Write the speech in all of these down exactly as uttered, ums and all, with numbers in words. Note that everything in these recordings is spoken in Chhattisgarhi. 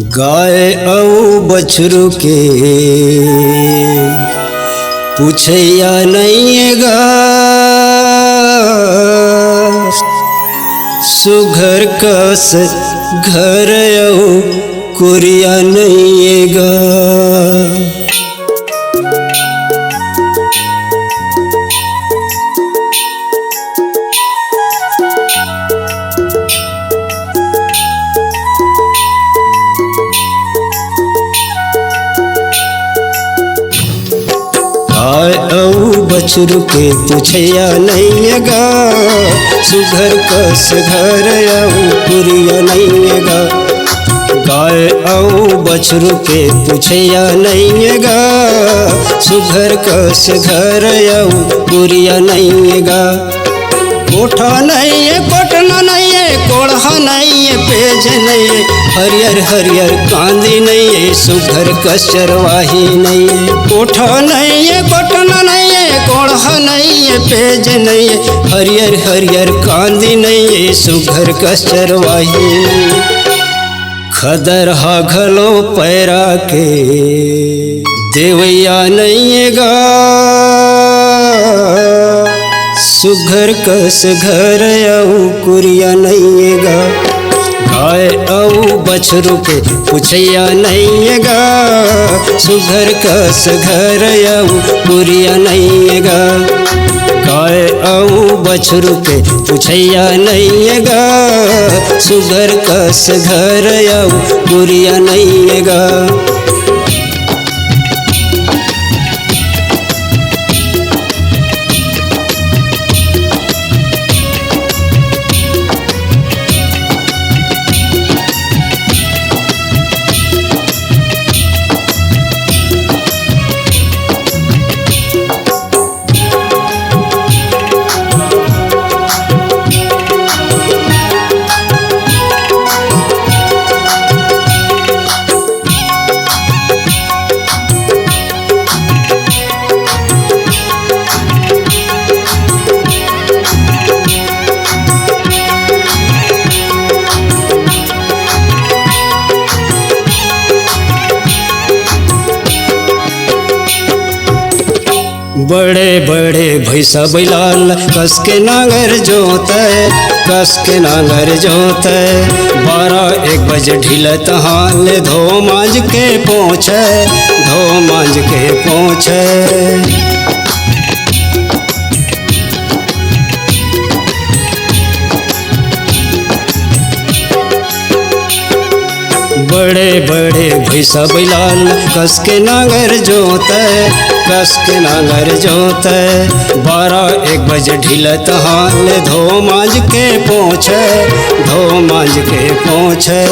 गाय अउ बछरू के पुछैया नइये गा, सुघर कस घर अउ कुरिया नइये गा। गाय अउ बछरू के पुछैया नइये गा, सुघर कस घर अउ कुरिया नइये गा। गाय अउ बछरू के पुछैया नइये गा, सुघर कस घर अउ कुरिया नइये गा। कोठा नइये, कोटना नइये, कोड़हा नइये, पेज नइये, हरियर हरियर कांदी नइये, सुघर कस चरवाही नइये। कोठा नइये, कोटना नइये, कोड़हा नइये, पेज नइये, हरियर हरियर कांदी नइये, सुघर कस चरवाही नइये। खदरहा घलो पैरा के देवैया नइये गा, सुघर कस घर अउ कुरिया नइये गा। गाय अउ बछरू के पुछैया नइये गा, सुघर कस घर अउ कुरिया नइये गा। गाय अउ बछरू के पुछैया नइये गा, सुघर कस घर अउ कुरिया नइये गा। बड़े बड़े भैंसा बैलाल कस के नांगर जोतै, कस के नांगर जोतै। बारह एक बजे ढिलत हाल धो मांज के पोंछै, धो मांज के पोंछै। बड़े बड़े भैंसा बैलाल कस के नांगर जोतै, कस के नांगर जोतै। बारह एक बजे ढिलत हाल धो मांज के पोंछै, धो मांज के पोंछै।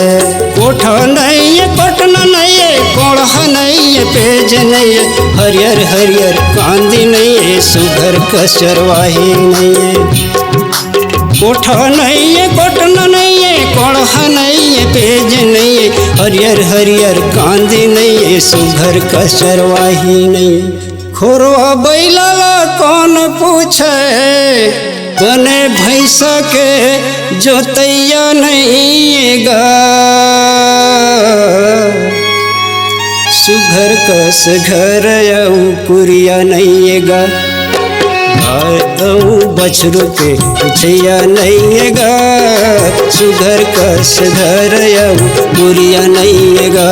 कोठा नइये, कोटना नइये, कोड़हा नइये, पेज नइये, हरियर हरियर कांदी नइये, सुघर कस चरवाही नइये। कोठा नइये, कोटना नइये, कोड़हा नइये, पेज नइये, हरियर हरियर कांदी नइये, सुघर कस चरवाही नइये। खोरवा बैला ला कोन पूछै, बने भैंसा के जोतैया नइये गा। सुघर कस घर अउ कुरिया नइये गा। गाय अउ बछरू के पुछैया नइये गा। सुघर कस घर अउ कुरिया नइये गा।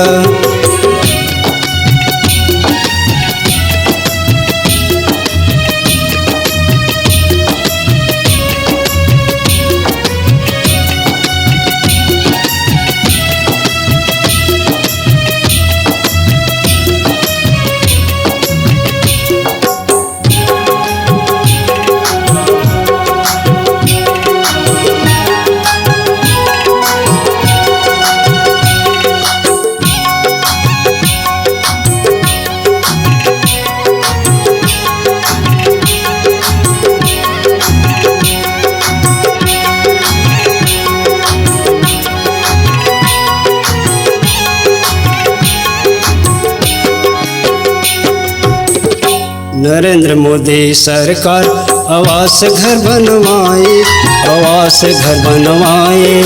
नरेंद्र मोदी सरकार आवास घर बनवाए, आवास घर बनवाए,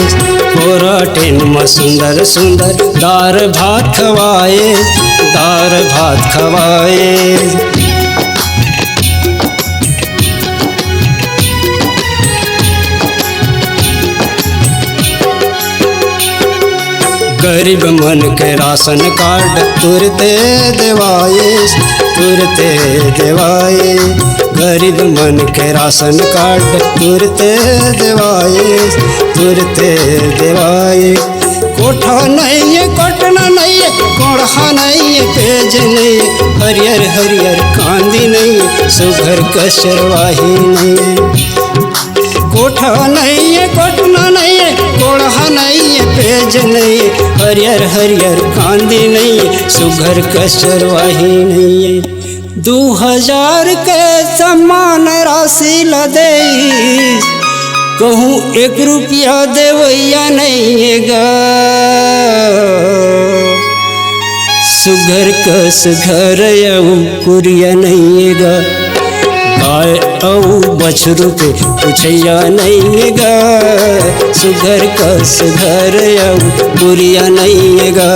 कोरा टेन म सुंदर सुंदर दार भात खवाए, दार भात खवाए। गरीब मन के राशन कार्ड तुरते देवाए, तुरते देवाए। गरीब मन के राशन कार्ड तुरते देवाए, तुरते देवाए। कोठा नहीं है, कोटना नहीं है, कोड़हा नहीं है, पेज नहीं है, हरियर हरियर कांदी नहीं है, सुघर कस चरवाही नहीं है। कोठा नहीं है, कोटना नहीं है, कोड़हा नहीं है, पेज नहीं है, हरियर हरियर कांदी नहीं है, सुघर कस चरवाही नहीं है। दू हजार के सम्मान राशि ल देइस, कहूँ एक रुपया देवइया नहीं है गा। सुघर कस घर अउ कुरिया नइये गा, गाय अउ बछरू के पुछइया नइये गा। सुघर कस घर अउ कुरिया नइये गा।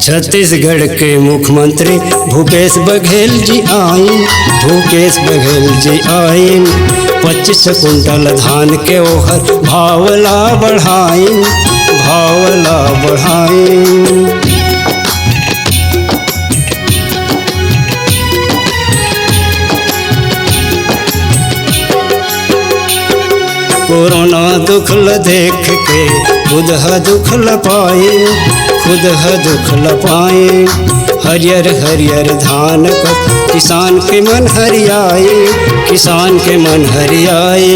छत्तीसगढ़ के मुख्यमंत्री भूपेश बघेल जी आइन, भूपेश बघेल जी आइन। पच्चीस कुंटल धान के ओहर भाव ला बढ़ाइन, भाव ला बढ़ाइन। कोरोना दुख ल देख के खुद ह दुख ल पाए, खुद ह दुख ल पाए। हरियर हरियर धान कस किसान के मन हरियाए, किसान के मन हरियाए।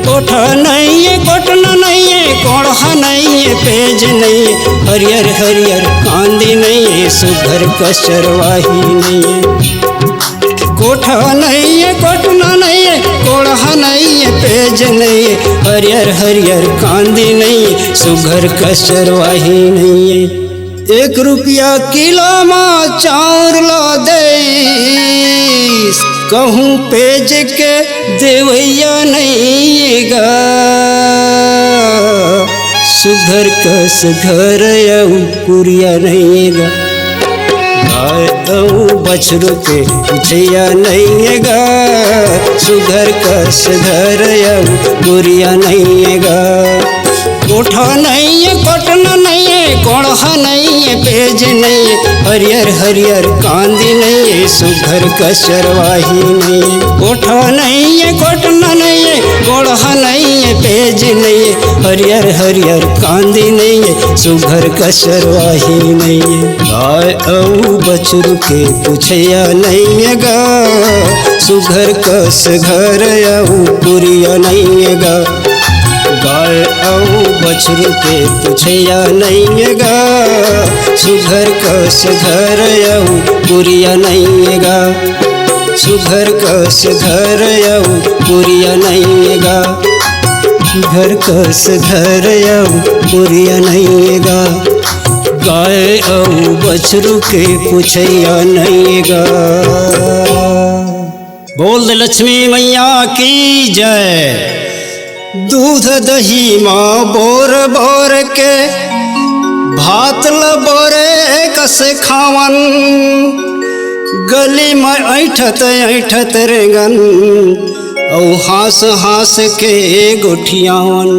कोठा नइये, कोटना नइये, कोड़हा नइये, पेज नइये, हरियर हरियर कांदी नइये, सुघर कस चरवाही नइये। कोठा नइये, कोटना नइये, कोड़हा नइये, पेज नइये, हरियर हरियर कांदी नइये, सुघर कस चरवाही नइये। एक रुपया किलो म चाउर ल देइस, कहूँ पेज के देवइया नइये गा। सुघर कस घर अउ कुरिया नइये गा। गाय अउ बछरू के पुछइया नइये गा। सुघर कस घर अउ कुरिया नइये गा। कोठा नइये, कोटना नइये, कोड़हा नइये, पेज नइये, हरियर हरियर कांदी नइये, सुघर कस चरवाही नइये। कोठा नइये, कोटना नइये, कोड़हा नइये, पेज नइये, हरियर हरियर कांदी नइये, सुघर कस चरवाही नइये। गाय अउ बछरू के पुछइया नइये गा, सुघर कस घर अउ कुरिया नइये गा। गाय अउ बछरू के पुछइया नइये गा, सुघर कस घर अउ कुरिया नइये गा। सुघर कस घर अउ कुरिया नइये गा। घर कस घर अउ कुरिया नइये गा। गाय अउ बछरू के पुछइया नइये गा। बोल दे लक्ष्मी मैया की जय। दूध दही म बोर बोर के भात ल बोरे कस खावन। गली म ऐंठत ऐंठत रेंगन अउ हाँस हाँस के गोठियावन।